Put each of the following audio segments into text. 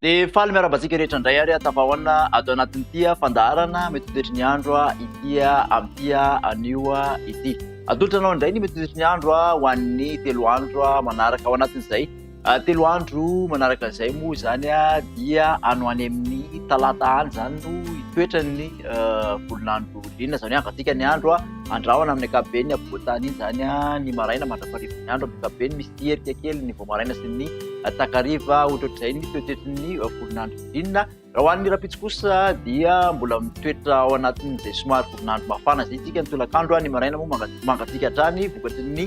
Dia faly miarahaba antsika rehetra indray ary tafahoana ato anatin'ity fandaharana mety ho toetry ny andro ity amin'ity anio ity. Atolotra anao indray ny mety ho toetry ny andro ho an'ny telo andro manaraka ao anatin'izay telo andro manaraka izay moa izany dia any ho any amin'ny talata any izany no hitoetra ny volon'andro ririnina, izany hoe hangatsiaka ny andro, andrahona amin'ny ankapobeny afovoan-tany iny izany ny maraina mandra-parivan'ny andro amin'ny ankapobeny misy herika kely ny vao maraina sy ny takariva ohatrohatr'izay ny toetoetry ny volon'andro ririnina. Raha ho an'ny rahampitso kosa dia mbola mitoetra ao anatin'izay somary volon'andro mafana izay isika ny tolakandro, ny maraina moa mangatsiaka hatrany vokatry ny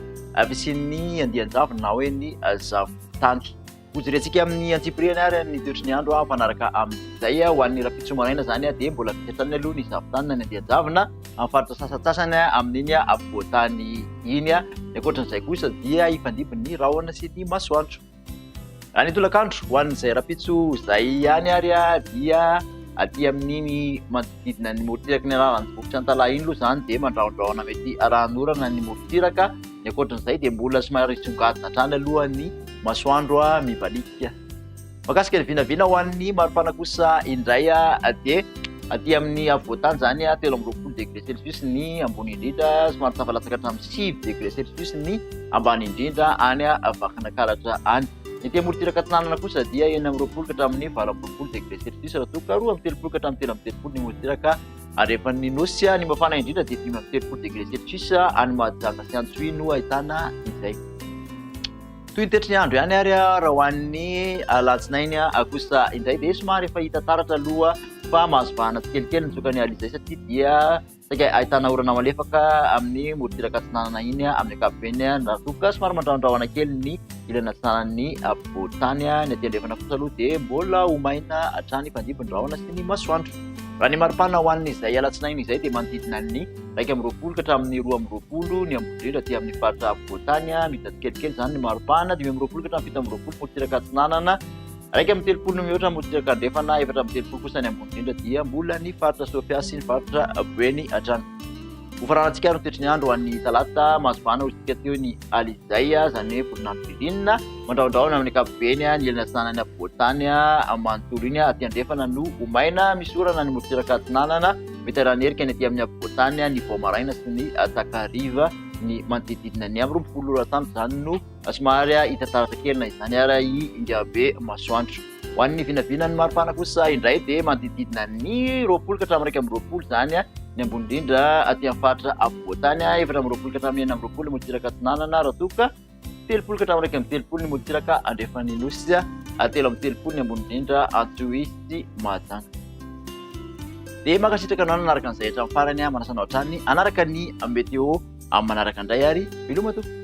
fisian'ny andian-javona na hoe ny zavon-tany. Hojerentsika amin'ny antsipiriany ary ny toetry ny andro mifanaraka amin'izay. Ho an'ny rahampitso maraina izany dia mbola misy hatrany aloha ny zavon-tany na ny andian-javona amin'ny faritra sasantsasany amin'iny afovoan-tany iny. Ny ankoatran'izay kosa dia hifandimby ny rahona sy ny masoandro. Raha ny tolakandro ho an'izay rahampitso izay ihany ary dia aty amin'iny manodidina ny morontsiraky ny Analanjirofo sy Antalaha iny aloha izany dia mandrahondrahona mety arahan'orana ny morontsiraka. Ny ankoatran'izay dia mbola somary hisongadina hatrany aloha ny masoandro mibaliaka. Mahakasika ny vinavina ho an'ny maripana kosa indray dia aty amin'ny afovoan-tany izany 23 degré celsius ny ambony indrindra, somary tafalatsaka hatramin'ny 9 degré celsius ny ambany indrindra any Vakinankaratra any. Ny aty amorontsiraka atsinanana kosa dia 26 ka hatramin'ny 28 degré celsius raha toa ka 32 ka hatramin'ny 33 ny morontsiraka Andrefan'ny Nosy, ny mafana indrindra dia 35 degré celsius any Mahajanga sy Antsohihy no ahitana izay. Toy ny toetry ny andro ihany ary raha ho an'ny alatsinainy kosa indray dia somary efa hita taratra aloha fa mahazo vahana tsikelikely ny tsokan'ny alizay satria dia saika ahitana orana malefaka amin'ny morontsiraka atsinanana iny amin'ny ankapobeny raha toa ka somary mandrahondrahona kely ny ilany atsinanan'ny afovoan-tany. Ny aty andrefana kosa aloha dia mbola ho maina hatrany hifandimby ny rahona sy ny masoandro. Raha ny maripana ho an'izay alatsinainy izay dia manodidina ny 21 ka hatramin'ny 22 ny ambony indrindra aty amin'ny faritra afovoan-tany. Midina tsikelikely izany ny maripana, 25 ka hatramin'ny 27 morontsiraka atsinanana, 31 no mihoatra morontsiraka andrefana, 34 kosa ny ambony indrindra dia mbola ny faritra Sofia sy ny faritra Boeny hatrany. Hofaranantsika ary ny toetry ny andro ho an'ny talata, mahazo vahana hoy isika teo ny alizay, izany hoe volon'andro ririnina, mandrahondrahona amin'ny ankapobeny ny ilany atsinanan'ny afovoan-tany manontolo iny, aty andrefana no ho maina, misy orana ny morontsiraka atsinanana, mety harahan'erika ny aty amin'ny afovoan-tany ny vao maraina sy ny takariva, ny manodidididina ny amin'ny 12 ora atoandro izany no somary hita taratra kely na izany ary i Ingahibe masoandro. Ho an'ny vinavinan'ny maripana kosa indray dia manodididina ny 20 ka hatramin'ny 21 izany ny ambony indrindra aty amin'ny faritra afovoan-tany, 24 ka hatramin'ny 26 ny morontsiraka atsinanana raha toa ka 30 ka hatramin'ny 31 ny morontsiraka andrefan'ny Nosy, 33 ny ambony indrindra Antsohihy sy Mahajanga. Dia mankasitraka anao nanaraka an'izay hatramin'ny farany, manasa anao hatrany hanaraka ny météo amin'ny manaraka indray ary veloma tompoko.